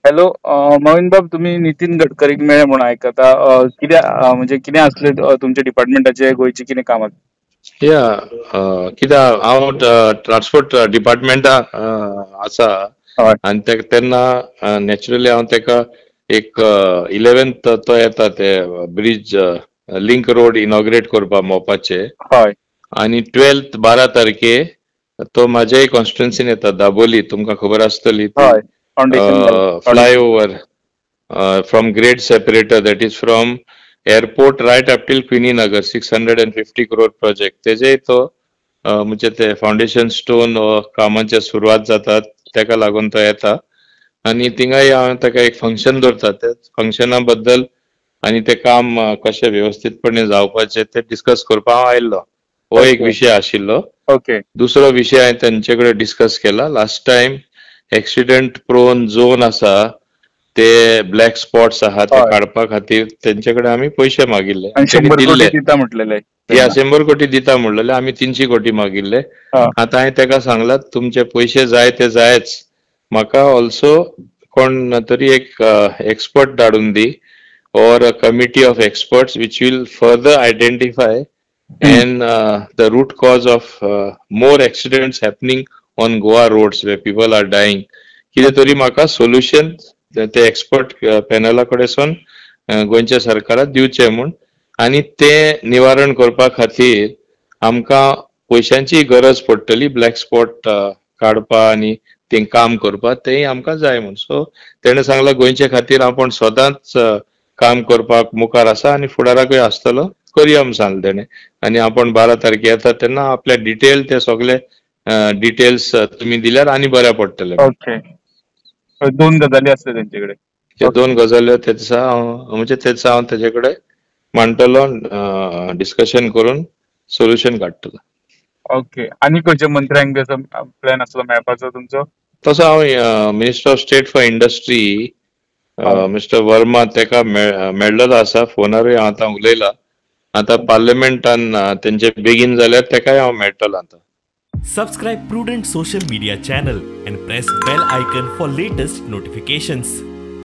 Hello Mohin बाब, तुमी नितीन गडकरीक मेळ्ळे म्हणून आयकता. कितें म्हणजे कितें आसलें तुमच्या डिपार्टमेंटाचें गोंयचें कितें काम? या, कित्याक हांव ट्रान्सपोर्ट डिपार्टमेंटा आसा आनी तेन्ना नॅचरली हांव तेका एक 11th तो येता ते ब्रीज लिंक रोड इनॉग्रेट करपाक मोपाचे. आनी 12th 12 तारखे तो म्हाज्याय कॉन्स्टिट्युन्सीन येता, दाबोली, तुमकां खबर आसतली. Flyover from grade separator, that is from airport right up till Queeny Nagar, 650 crore project, तेजेय तो म्हणजे ते फावंडेशन स्टोन कामाचे सुरवात जातात तेका लागून तो येता. आनी थिंगाय हांव ताका एक फंक्शन दवरता, त्या फंक्शना बद्दल आनी ते काम कशें वेवस्थीतपणे जावपाचें ते डिस्कस करपाक हांव आयिल्लो. हो एक विशय आशिल्लो. दुसरो विशय हांवें तेंचे कडेन डिस्कस केला, last time accident prone zone आसा ते ब्लॅक स्पॉट्स आहा ते काडपा खातीर तेंचे कडेन आमी पयशे मागिल्ले, दिल्ले. या 100 कोटी दिता म्हणलेले, आमी 300 कोटी मागिल्ले. आतां हांवें तेका सांगला तुमचे पयशे जाय ते जायच, म्हाका ऑल्सो कोण तरी एक एक्सपर्ट धाडून दी or a committee of experts which will further identify and the root cause of more accidents happening on Goa roads where people are dying. कितें तरी म्हाका सोल्युशन ते एक्सपर्ट पॅनला कडेसून गोंयच्या सरकाराक दिवचें म्हूण, आनी तें निवारण करपा खातीर आमकां पयशांची गरज पडटली, ब्लॅक स्पॉट काडपा आनी तें काम करपा तेंय आमकां जाय म्हूण. सो तेणें सांगलां गोंयचे खातीर आपूण सदांच काम करपाक मुखार आसा आनी फुडाराकूय आसतलो, करया म्हूण सांगलें तेणें. आनी आपूण 12 तारखे येता तेन्ना आपल्या डिटेल ते सगळे डिटेल्स तुमी दिल्यार आनी बऱ्या पडटले. ओके, दोन गजाली आसले तेंचे कडेन, त्यो दोन गजाल्यो ते दिसा हांव म्हणजे ते दिसा हांव तेजे कडेन मांडटलो, डिस्कशन करून सोल्युशन काडटलो. ओके, आनी खंयच्या मंत्र्यांक बी असो प्लॅन आसलो मेळपाचो तुमचो? तसो हांव minister of state for industry mister Verma तेका मेळ्ळेलो आसा, फोनारूय हांव आतां उलयला. आतां पार्लमेंटान तेंचे बेगीन जाल्यार तेकाय हांव मेळटलो आतां. Subscribe Prudent Social Media channel and press bell icon for latest notifications.